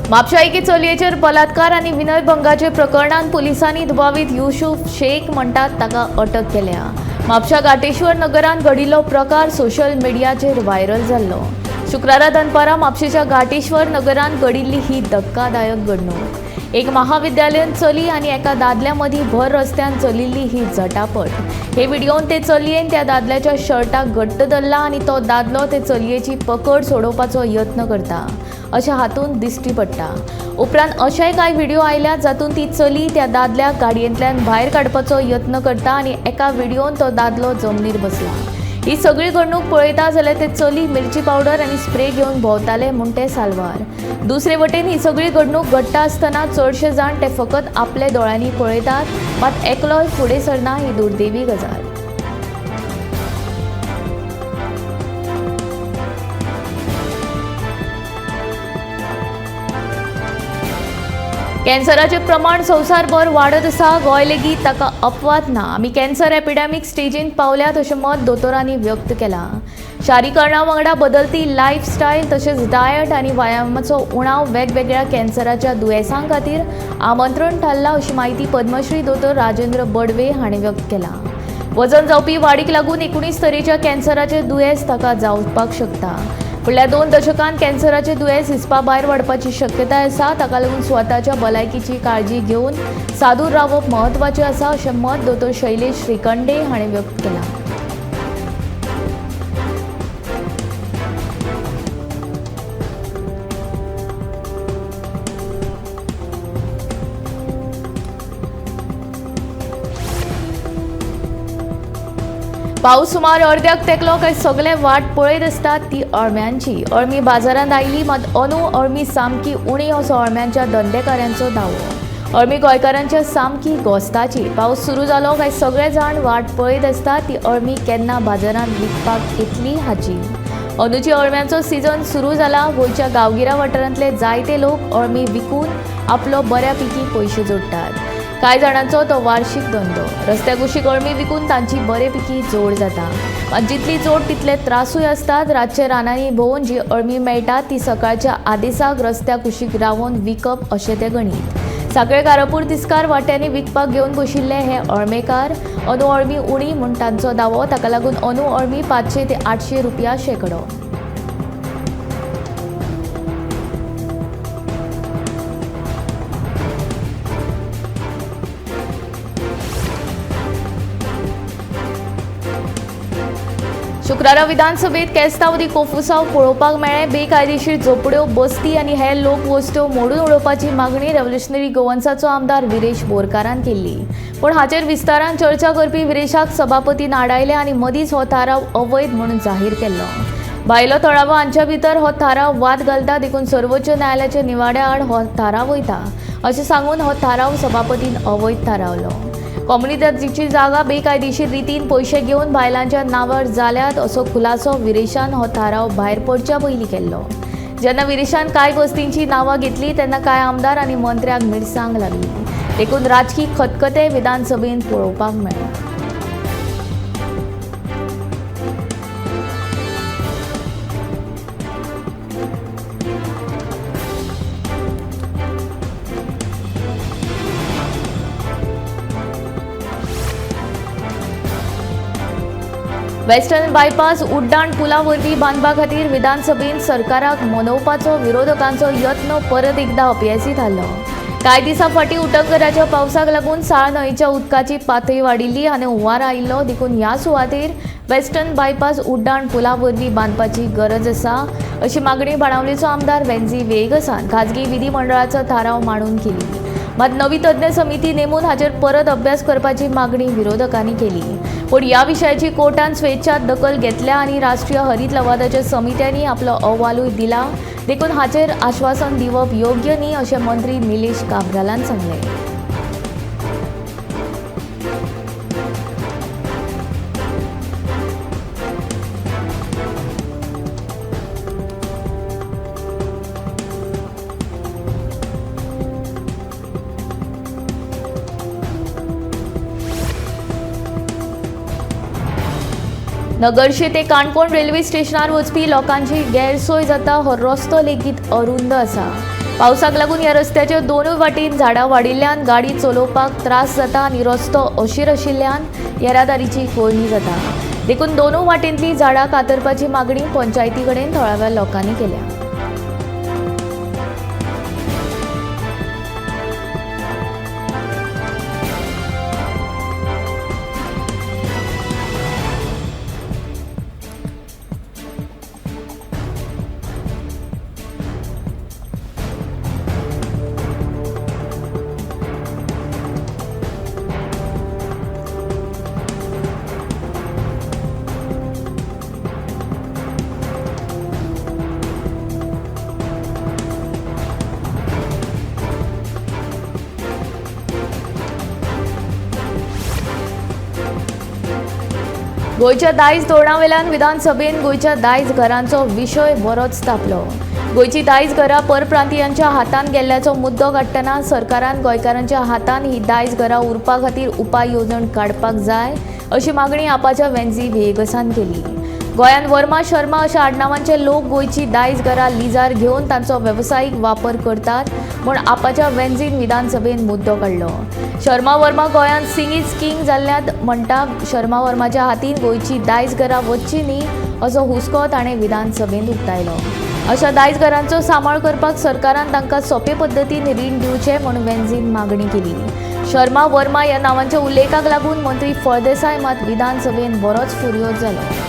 म्हापशा एके चलयेचेर बलात्कार आनी विनयभंगाचे प्रकरणांत पुलिसांनी दुबावीत युसुफ शेख म्हणटात ताका अटक केल्या. म्हापशा घाटेश्वर नगरांत घडिल्लो प्रकार सोशल मिडियाचेर व्हायरल जाल्लो. शुक्रारा दनपारां म्हापशेच्या घाटेश्वर नगरांत घडिल्ली ही धक्कादायक घडणूक. एक महाविद्यालयीन चली आनी एका दादल्या मदीं भर रस्त्यान चलिल्ली ही झटापट. हे व्हिडियोन ते चलयेन त्या दादल्याच्या शर्टाक घट्ट धरला आनी तो दादलो ते चलयेची पकड सोडोवपाचो यत्न करता अशें हातूंत दिश्टी पडटा. उपरांत अशेय कांय व्हिडियो आयल्यात जातूंत ती चली त्या दादल्याक गाडयेंतल्यान भायर काडपाचो यत्न करता आनी एका व्हिडियोन तो दादलो जमनीर बसला. ही सगळी घडणूक पळयता जाल्यार ते चली मिरची पावडर आनी स्प्रे घेवन भोंवताले म्हूण ते साल्वार. दुसरे वटेन ही सगळी घडणूक घडटा आसतना चडशे जाण ते फकत आपल्या दोळ्यांनी पळयतात, मात एकलोय फुडें सरना ही दुर्दैवी गजाल. कॅन्सराचें प्रमाण संवसारभर वाडत आसा. गोंय लेगीत ताका अपवाद ना. आमी कॅन्सर एपिडेमीक स्टेजींत पावल्यात अशें मत दोतोरांनी व्यक्त केलां. शारीकरणा वांगडा बदलती लायफस्टायल तशेंच डायट आनी व्यायामाचो उणाव वेगवेगळ्या कॅन्सराच्या दुयेंसां खातीर आमंत्रण थारला अशी म्हायती पद्मश्री दोतोर राजेंद्र बडवे हांणी व्यक्त केलां. वजन जावपी वाडीक लागून 19 तरेच्या कॅन्सराचें दुयेंस ताका जावपाक शकता. फुडल्या 2 दशकांत कॅन्सराचें दुयेंस हिसपा भायर वाडपाची शक्यताय आसा. ताका लागून स्वताच्या भलायकीची काळजी घेवन सादूर रावप म्हत्वाचें आसा अशें मत दोतोर शैलेश श्रीखंडे हांणी व्यक्त केलां. पावस सुमार अर्द्याक तेकलो काय सगळे वाट पळयत आसतात ती अळम्यांची. अळमी बाजारांत आयली मात अंदू अळमी सामकी उणी असो अळम्यांच्या धंदेकाऱ्यांचो दावो. अळमी गोंयकारांच्या सामकी गोस्ताची. पावस सुरू जालो काय सगळे जाण वाट पळयत आसतात ती अळमी केन्ना बाजारांत विकपाक येतली हाची. अंदूची अळम्यांचो सिजन सुरू जाला. गोंयच्या गांवगिऱ्या वाठारांतले जायते लोक अळमी विकून आपलो बऱ्यापैकी पयशे जोडटात. कांय जाणांचो तो वार्षिक धंदो. रस्त्या कुशीक अळमी विकून तांची बरेपैकी जोड जाता. मात जितली जोड तितले त्रासूय आसतात. रातचे रानांनी भोंवन जी अळमी मेळटा ती सकाळच्या आदेसाक रस्त्या कुशीक रावन विकप अशें तें गणीत. साखळे कारापूर तिस्कार वाट्यांनी विकपाक घेवन बशिल्ले हे अळमेकार. अंदू अळमी उणी म्हूण तांचो दावो. ताका लागून अंदू अळमी 500 ते 800 रुपया शेकडो. शुक्रारा विधानसभेत केस्तांव दी कोफुसांव पळोवपाक मेळ्ळें. बेकायदेशीर झोपड्यो, बस्ती आनी हेर लोकवस्त्यो मोडून उडोवपाची मागणी रेव्होल्युशनरी गोवन्साचो आमदार विरेश बोरकारान केल्ली. पूण हाचेर विस्तारान चर्चा करपी विरेशाक सभापतीन आडायले आनी मदींच हो थाराव अवैध म्हणून जाहीर केल्लो. भायलो थळावो हांच्या भितर हो थाराव वाद घालता देखून सर्वोच्च न्यायालयाच्या निवाड्या आड हो थाराव वयता अशें सांगून हो थाराव सभापतीन अवैध थारावलो. कोमुनिदादीची जागा बेकायदेशीर रितीन पयशे घेवन बायलांच्या नांवार जाल्यात असो खुलासो विरेशान हो थाराव भायर पडच्या पयलीं केल्लो. जेन्ना विरेशान कांय वस्तींची नांवां घेतली तेन्ना कांय आमदार आनी मंत्र्यांक मिरसांग लागली. देखून राजकी खतखते विधानसभेंत पळोवपाक मेळ्ळे. वेस्टर्न बायपास उड्डाण पुला वरवीं बांदपा खातीर विधानसभेंत सरकाराक मनोवपाचो विरोधकांचो यत्न परत एकदा अपेसी थारलो. कांय दिसां फाटीं उटंगराच्या पावसाक लागून साळ न्हंयच्या उदकाची पातळी वाडिल्ली आनी हुंवार आयिल्लो देखून ह्या सुवातेर वेस्टर्न बायपास उड्डाण पुला वरवीं बांदपाची गरज आसा अशी मागणी बाणावलेचो आमदार वेन्झी वेगसान खाजगी विधिमंडळाचो थाराव मांडून केली. मात नवी तज्ञ समिती नेमून हाचेर परत अभ्यास करपाची मागणी विरोधकांनी केली. पूण ह्या विशयाची कोर्टान स्वेच्छा दखल घेतल्या आनी राष्ट्रीय हरीत लवादाच्या समित्यांनी आपलो अहवालूय दिला देखून हाचेर आश्वासन दिवप योग्य न्ही अशें मंत्री निलेश काब्रालान सांगलें. नगर्शे ते काणकोण रेल्वे स्टेशनार वचपी लोकांची गैरसोय जाता. हो रस्तो लेगीत अरुंद आसा. पावसाक लागून ह्या रस्त्याच्या दोनूय वाटेन झाडां वाडिल्ल्यान गाडी चलोवपाक त्रास जाता आनी रस्तो अशीर आशिल्ल्यान येरादारीची कोंयडी जाता. देखून दोनूय वाटेंतलीं झाडां कातरपाची मागणी पंचायती कडेन थळाव्या लोकांनी केल्या. गोंयच्या दायज धोरणावेल्यान विधानसभेन गोंयच्या दायज घरांचो विशय बरोच तापलो. गोंयची दायज घरां परप्रांतीयांच्या हातान गेल्ल्याचो मुद्दो काडटना सरकारान गोंयकारांच्या हातान ही दायज घरां उरपा खातीर उपाय येवजण काडपाक जाय अशी मागणी आपाच्या वेन्झी व्हिएगसान केली. गोंयांत वर्मा शर्मा अशा आडनावांचे लोक गोंयची दायज घरां लिजार घेवन तांचो वेवसायीक वापर करतात म्हूण आपाच्या वेन्झीन विधानसभेन मुद्दो काडलो. शर्मा वर्मा गोंयांत सिंग is king जाल्ल्यात म्हणटा शर्मा वर्माच्या हातीन गोंयची दायज घरां वचची न्ही असो हुस्को ताणें विधानसभेंत उक्तायलो. अशा दायज घरांचो सांबाळ करपाक सरकारान तांकां सोपे पद्दतीन रीण दिवचें म्हूण वेन्झीन मागणी केली. शर्मा वर्मा ह्या नांवांच्या उल्लेखाक लागून मंत्री फळदेसाय मात विधानसभेंत बरोच फुर्योज जालो.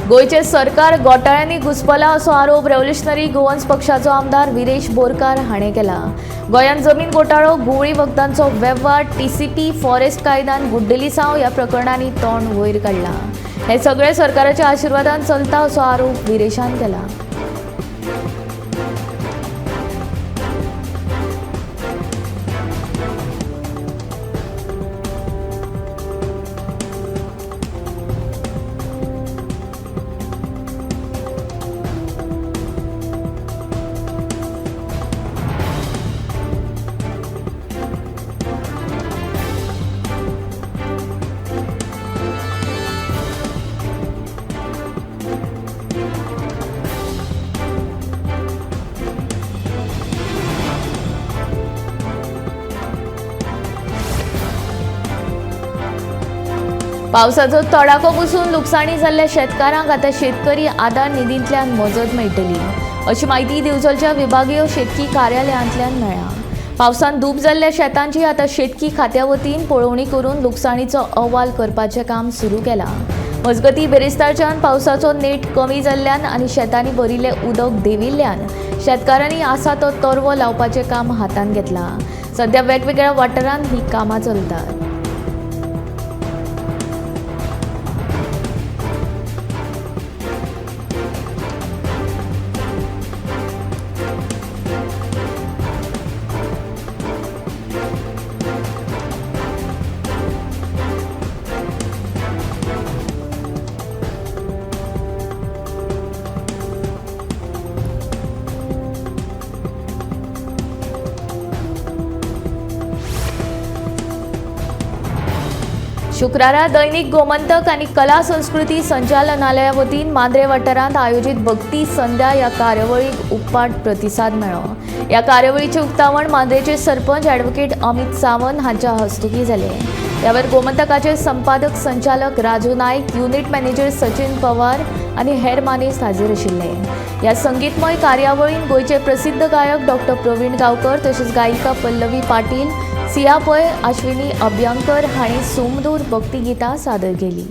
गोंयचें सरकार घोटाळ्यांनी घुस्पला असो आरोप रेव्होल्युशनरी गोवन्स पक्षाचो आमदार विरेश बोरकार हाणें केला. गोंयांत जमीन घोटाळो, घुंवळी वखदांचो वेव्हार, टीसीपी, फॉरेस्ट कायद्यान गुड्डलिसांव ह्या प्रकरणांनी तोंड वयर काडलां. हें सगळें सरकाराच्या आशिर्वादान चलता असो आरोप विरेशान केला. पावसाचो तडाखो बसून लुकसाणी जाल्ल्या शेतकारांक आतां शेतकरी आदार निधींतल्यान मजत मेळटली अशी म्हायती दिवचलच्या विभागीय शेतकी कार्यालयांतल्यान मेळ्ळ्या. पावसान धूप जाल्ल्या शेतांची आतां शेतकी खात्या वतीन पळोवणी करून लुकसाणीचो अहवाल करपाचें काम सुरू केलां. मजगतीं बिरेस्तारच्यान पावसाचो नेट कमी जाल्ल्यान आनी शेतांनी भरिल्लें उदक देंविल्ल्यान शेतकारांनी आसा तो तरवो लावपाचें काम हातांत घेतलां. सद्या वेगवेगळ्या वाठारांत ही कामां चलतात. शुक्रारा दैनिक गोमंतक आनी कला संस्कृती संचालनालया वतीन मांद्रे वाठारांत आयोजीत भक्ती संध्या ह्या कार्यावळीक उपाट प्रतिसाद मेळ्ळो. ह्या कार्यावळीचें उक्तावण मांद्रेचे सरपंच ॲडव्होकेट अमित सावंत हांच्या हस्तुकीं जालें. ह्या वेळार गोमंतकाचे संपादक संचालक राजू नायक, युनिट मॅनेजर सचिन पवार आनी हेर मानेस्त हाजीर आशिल्ले. ह्या संगीतमय कार्यावळीन गोंयचे प्रसिद्ध गायक डॉक्टर प्रवीण गांवकर तशेंच गायिका पल्लवी पाटील, सिया पै, अश्विनी अभ्यंकर हांणी सुमधूर भक्तिगितां सादर केली.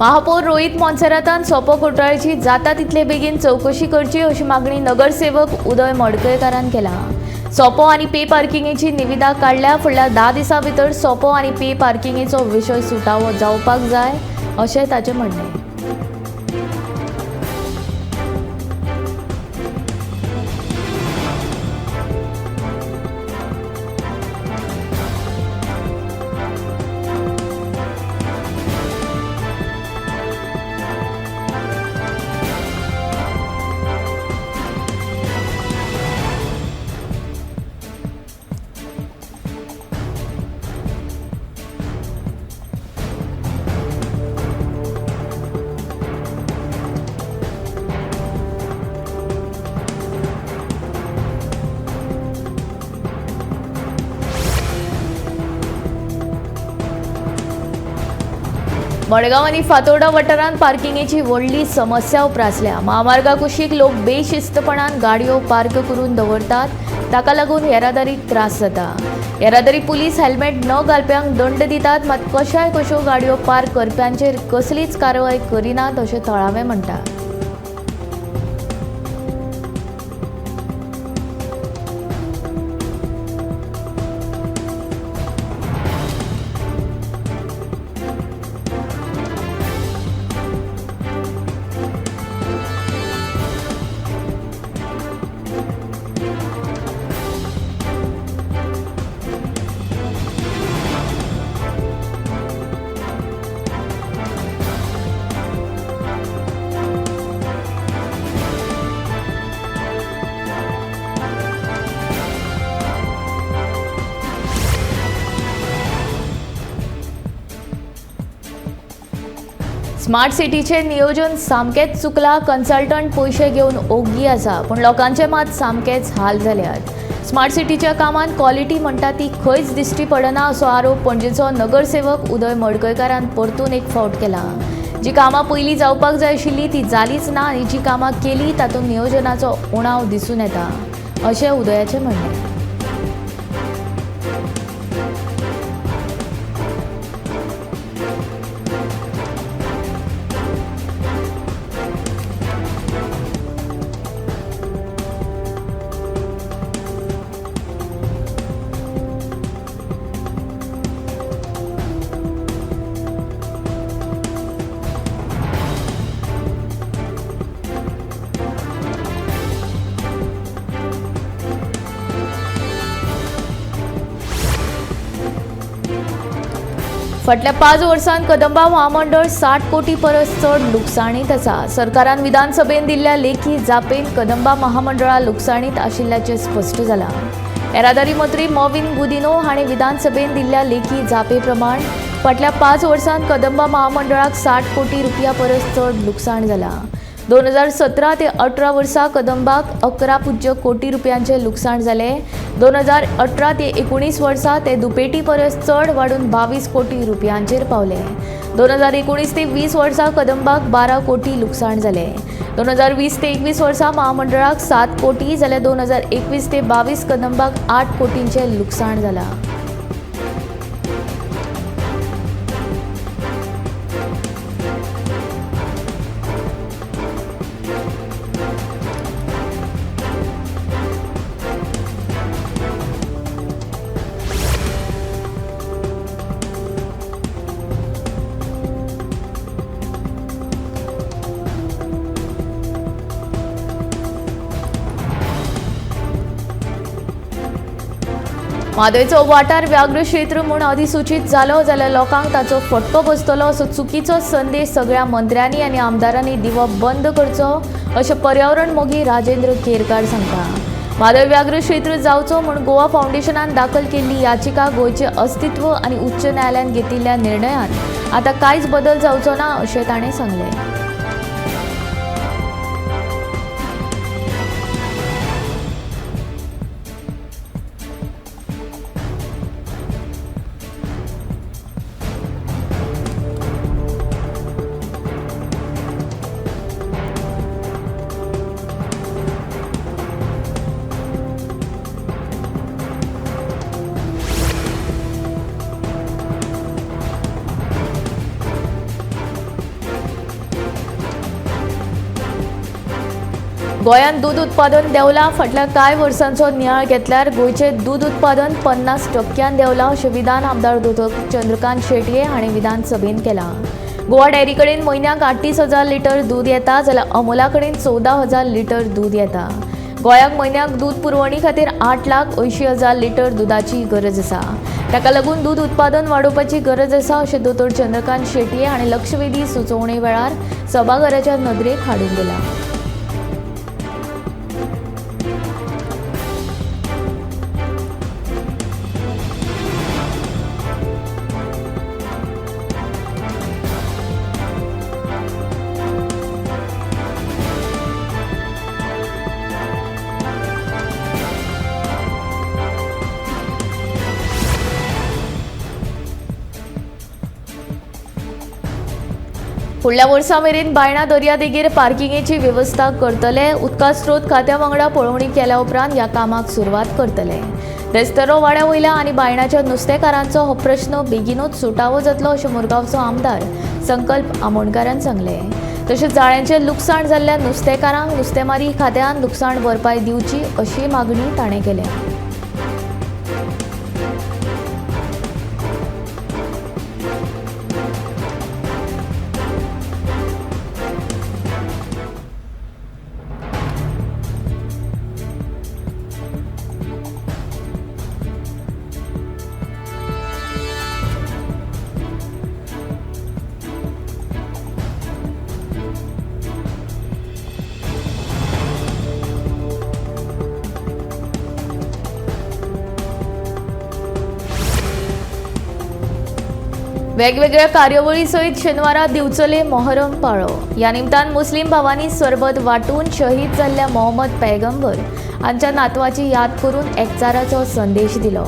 महापौर रोहित मोन्सेरातान सोपो घोटाळ्याची जाता तितले बेगीन चवकशी करची अशी मागणी नगरसेवक उदय मडकयकारान केला. सोपो आनी पे पार्किंगेची निविदा काडल्या. फुडल्या 10 दिसां भितर सोपो आनी पे पार्किंगेचो विशय सुटावो जावपाक जाय अशें ताचें म्हणणें. मडगांव आनी फातोर्डा वाठारांत पार्किंगेची व्हडली समस्या उप्रासल्या. म्हामार्गा कुशीक लोक बेशिस्तपणान गाडयो पार्क करून दवरतात, ताका लागून येरादारीक त्रास जाता. येरादारी पुलीस हेल्मेट न घालप्यांक दंड दितात, मात कशाय कश्यो गाडयो पार्क करप्यांचेर कसलीच कारवाय करिनात अशें थळावे म्हणटात. स्मार्ट सिटीचे नियोजन सामकेंच चुकला. कन्सल्टंट पयशे घेवन ओग्गी आसा, पूण लोकांचे मात सामकेच हाल जाल्यात. स्मार्ट सिटीच्या कामांत क्वॉलिटी म्हणटा ती खंयच दिश्टी पडना असो आरोप पणजेचो नगरसेवक उदय मडकयकारान परतून एक फावट केला. जी कामां पयलीं जावपाक जाय आशिल्ली ती जालीच ना आनी जी कामां केली तातूंत नियोजनाचो उणाव दिसून येता अशें उदयाचें म्हणणें. फाटल्या 5 वर्सांत कदंबा महामंडळ 60 कोटी परस चड लुकसाणीत आसा. सरकारान विधानसभेन दिल्ल्या लेखी जापेन कदंबा महामंडळा लुकसाणीत आशिल्ल्याचें स्पश्ट जालां. येरादारी मंत्री मॉविन गुदिनो हांणी विधानसभेन दिल्ल्या लेखी जापे प्रमाण फाटल्या 5 वर्सांत कदंबा महामंडळाक 60 कोटी रुपया परस चड लुकसाण जालां. 2017 ते 18 वर्सा कदंबाक 11.0 कोटी रुपयांचें लुकसाण जालें. 2018 ते 19 वर्सा ते दुपेटी परस चड वाडून 22 कोटी रुपयांचेर पावले. 2019 ते 20 वर्सा कदंबाक 12 कोटी लुकसाण जालें. 2020 ते 21 वर्सा महामंडळाक 7 कोटी जाल्यार 2021 ते 22 कदंबाक 8 कोटींचें लुकसाण जालां. म्हादयचो वाठार व्याघ्र क्षेत्र म्हूण अधिसूचीत जालो जाल्यार लोकांक ताचो फटको बसतलो असो चुकीचो संदेश सगळ्या मंत्र्यांनी आनी आमदारांनी दिवप बंद करचो अशें पर्यावरण मोगी राजेंद्र केरकार सांगता. म्हादय व्याघ्र क्षेत्र जावचो म्हूण गोवा फावंडेशनान दाखल केल्ली याचिका गोंयचें अस्तित्व आनी उच्च न्यायालयान घेतिल्ल्या निर्णयान आतां कांयच बदल जावचो ना अशें ताणें सांगलें. गोंयांत दूद उत्पादन देंवलां. फाटल्या कांय वर्सांचो नियाळ घेतल्यार गोंयचें दूद उत्पादन 50% देंवलां अशें विधान आमदार दोतोर चंद्रकांत शेटये हांणी विधानसभेंत केलां. गोवा डेअरी कडेन म्हयन्याक 38,000 लिटर दूद येता जाल्यार अमोला कडेन 14,000 लिटर दूद येता. गोंयाक म्हयन्याक दूद पुरवणी खातीर 8,80,000 लिटर दुदाची गरज आसा. ताका लागून दूद उत्पादन वाडोवपाची गरज आसा अशें दोतोर चंद्रकांत शेटये हांणी लक्षवेधी सुचोवणे वेळार सभाघराच्या नदरेक हाडून दिलां. फुडल्या वर्सा मेरेन बायणा दर्यादेगेर पार्किंगेची वेवस्था करतले. उदका स्रोत खात्या वांगडा पळोवणी केल्या उपरांत ह्या कामाक सुरवात करतले. देस्तेरो वाड्या वयल्या आनी बायणाच्या नुस्तेकारांचो हो प्रश्न बेगीनूच सुटावो जातलो अशें मुरगांवचो आमदार संकल्प आमोणकारान सांगलें. तशेंच जाळ्यांचें लुकसाण जाल्ल्या नुस्तेकारांक नुस्तेमारी खात्यान लुकसाण भरपाय दिवची अशी मागणी ताणें केल्या. वेगवेगळ्या कार्यावळी सयत शेनवारा दिवचले मोहरम पाळो. ह्या निमतान मुस्लीम भावांनी सरबत वांटून शहीद जाल्ल्या मोहम्मद पैगंबर हांच्या नातवाची याद करून एकचाराचो संदेश दिलो.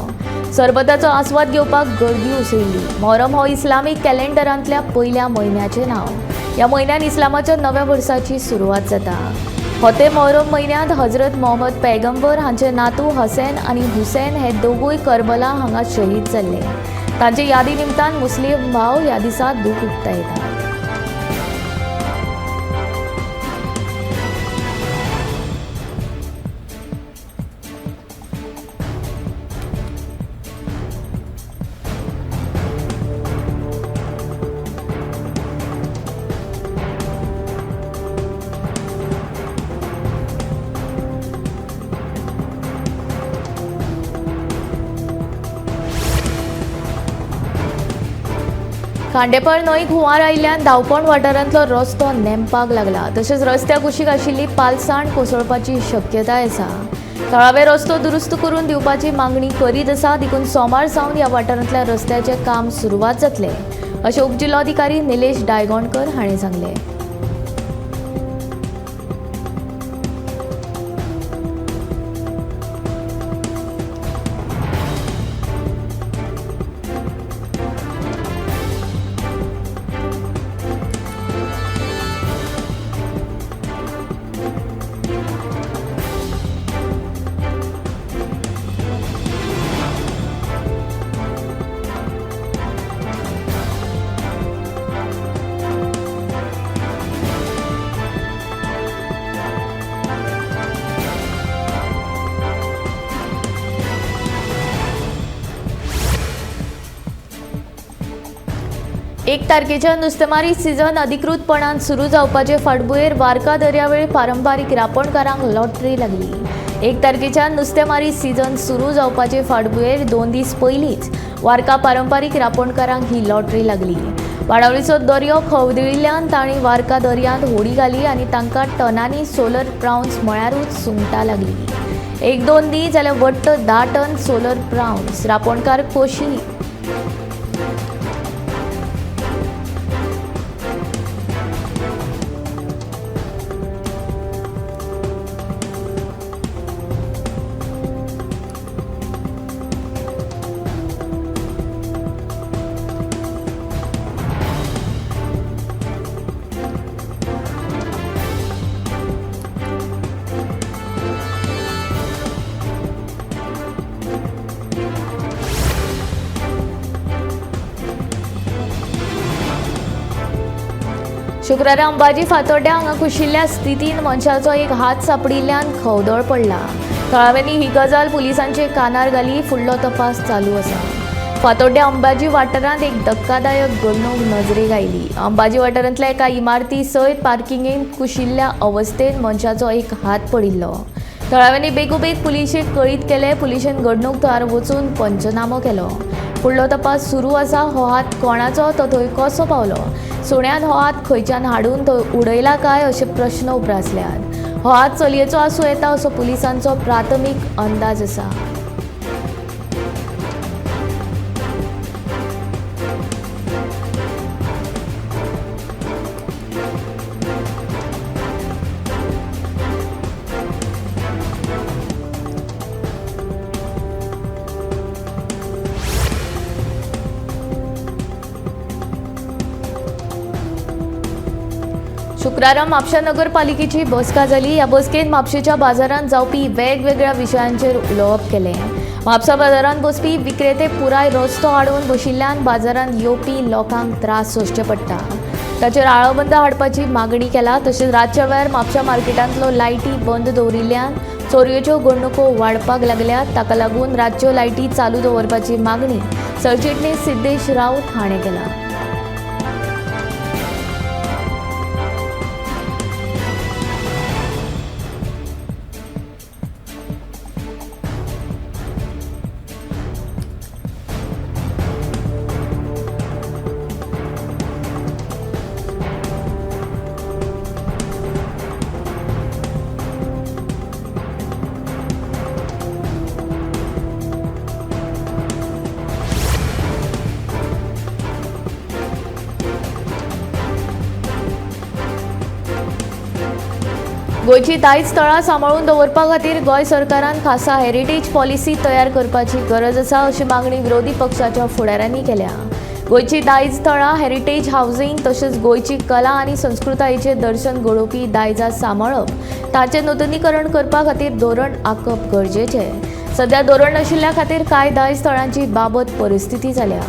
सरबताचो आस्वाद घेवपाक गर्दी उसळ्ळी. मोहरम हो इस्लामीक कॅलेंडरांतल्या पयल्या म्हयन्याचें नांव. ह्या म्हयन्यान इस्लामाच्या नव्या वर्साची सुरवात जाता. होते मोहरम म्हयन्यांत हजरत मोहम्मद पैगंबर हांचे नातू हसेन आनी हुसेन हे दोगूय करबला हांगा शहीद जाल्ले. तांचे यादी निमतान मुस्लीम भाव ह्या दिसा दूख उक्तायतात. खांडेपार न्हंय हुंवार आयिल्ल्यान धांवपण वाठारांतलो रस्तो नेमपाक लागला. तशेंच रस्त्या कुशीक आशिल्ली पालसाण कोसळपाची शक्यताय आसा. थळावे रस्तो दुरुस्त करून दिवपाची मागणी करीत आसा. देखून सोमार सावन ह्या वाठारांतल्या रस्त्याचें काम सुरवात जातलें अशें उपजिल्लोधिकारी निलेश डायगोणकर हांणी सांगलें. एक तारखेच्या नुस्तेमारी सीझन अधिकृतपणान सुरू जावपाचे फाटभुंयेर वार्का दर्यावेळ पारंपारीक रापणकारांक लॉटरी लागली. 1 तारखेच्या नुस्तेमारी सीझन सुरू जावपाचे फाटभुंयेर 2 दीस पयलींच वार्का पारंपारीक रापणकारांक ही लॉटरी लागली. बाणावलीचो दर्यो खवदळिल्ल्यान तांणी वार्का दर्यांत होडी घाली आनी तांकां टनांनी सोलर प्राउन्स म्हळ्यारूच सुंगटां लागली. 1-2 दी जाल्यार वट्ट 10 टन सोलर प्राउन्स रापणकार खोशी. शुक्रारा अंबाजी फातोड्ड्या हांगा कुशिल्ल्या स्थितीन मनशाचो एक हात सापडिल्ल्यान खवदळ पडला. थळाव्यांनी ही गजाल पुलिसांचे कानार घाली. फुडलो तपास चालू आसा. फातोड्ड्या अंबाजी वाठारांत एक धक्कादायक घडणूक नजरेक आयली. अंबाजी वाठारांतल्या एका इमारती सयत पार्किंगेंत कुशिल्ल्या अवस्थेंत मनशाचो एक हात पडिल्लो. थळाव्यांनी बेगोबेग पुलिशेक कळीत केलें. पुलिशेन घडणूक थळार वचून पंचनामो केलो. फुडलो तपास सुरू आसा. हो हात कोणाचो, तो थंय कसो पावलो, सुण्यान हो हात खंयच्यान हाडून थंय उडयला काय अशे प्रश्न उप्रासल्यात. हो हात चलयेचो आसूं येता असो पुलिसांचो प्राथमीक अंदाज आसा. शुक्रारा म्हापशा नगरपालिकेची बसका जाली. ह्या बसकेंत म्हापशेच्या बाजारांत जावपी वेगवेगळ्या विशयांचेर उलोवप केलें. म्हापसा बाजारांत बसपी विक्रेते पुराय रस्तो आडोवन बशिल्ल्यान बाजारांत येवपी लोकांक त्रास सोंसचे पडटा. ताचेर आळाबंद हाडपाची मागणी केला. तशेंच रातच्या वेळार म्हापशा मार्केटांतलो लायटी बंद दवरिल्ल्यान चोरयेच्यो घडणुको वाडपाक लागल्यात. ताका लागून रातच्यो लायटी चालू दवरपाची मागणी सरचिटणीस सिद्धेश राऊत हाणें केला. गोंयची दायज थळां सांबाळून दवरपा खातीर गोंय सरकारान खासा हेरिटेज पॉलिसी तयार करपाची गरज आसा अशी मागणी विरोधी पक्षाच्या फुडाऱ्यांनी केल्या. गोंयची दायज थळां, हेरिटेज हावजींग तशेंच गोंयची कला आनी संस्कृतायेचें दर्शन घडोवपी दायजां सांबाळप, ताचें नुतनीकरण करपा खातीर धोरण आंखप गरजेचें. सध्या धोरण नाशिल्ल्या खातीर कांय दायज थळांची बाबत परिस्थिती जाल्या.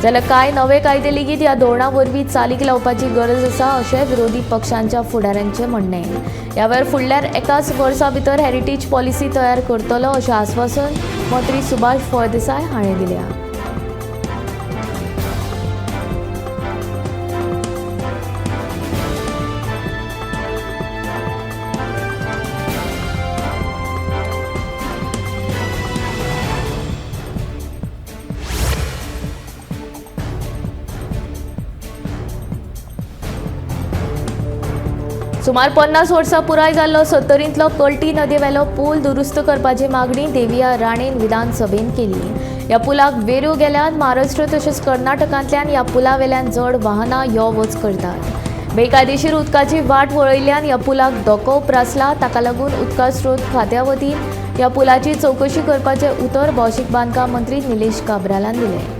जाल्यार कांय नवे कायदे लेगीत ह्या धोरणा वरवीं चालीक लावपाची गरज आसा अशें विरोधी पक्षांच्या फुडाऱ्यांचें म्हणणें. ह्या वेळार फुडल्या एकाच वर्सा भितर हेरिटेज पॉलिसी तयार करतलो अशें आस्वासन मंत्री सुभाष फळदेसाय हाणें दिल्या. सुमार 50 वर्सां पुराय जाल्लो सत्तरींतलो कल्टी नदयेवेलो पूल दुरुस्त करपाची मागणी देविया राणेन विधानसभेन केली. ह्या पुलाक वेऱ्यो गेल्यान महाराष्ट्र तशेंच कर्नाटकांतल्यान ह्या पुला वेल्यान जड वाहनां यो वच करतात. बेकायदेशीर उदकाची वाट वळयल्ल्यान ह्या पुलाक धोको उप्रासला. ताका लागून उदका स्रोत खात्या वतीन ह्या पुलाची चवकशी करपाचें उतर भौशीक बांदकाम मंत्री निलेश काब्रालान दिलें.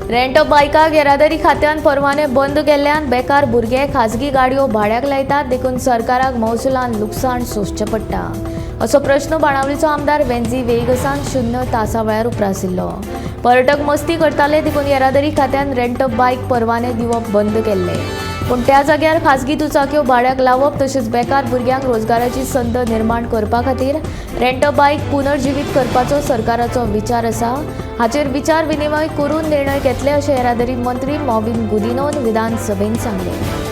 रेंट बायकाक येरादारी खात्यान परवाने बंद केल्ल्यान बेकार भुरगे खाजगी गाडयो भाड्याक लायतात, देखून सरकाराक महसुलान लुकसाण सोंसचें पडटा असो प्रश्न बाणावलीचो आमदार वेंझी वेगसान 0 तासा वेळार उप्रासिल्लो. पर्यटक मस्ती करताले देखून येरादारी खात्यान रेंट बायक परवाने दिवप बंद केल्ले, पूण त्या जाग्यार खाजगी दुचाक्यो भाड्याक लावप तशेंच बेकार भुरग्यांक रोजगाराची संद निर्माण करपा खातीर रेंट बायक पुनर्जिवीत करपाचो सरकाराचो विचार आसा. हाचेर विचार विनिमय करून निर्णय घेतले अशें येरादारी मंत्री मॉविन गुदिनोन विधानसभेन सांगलें.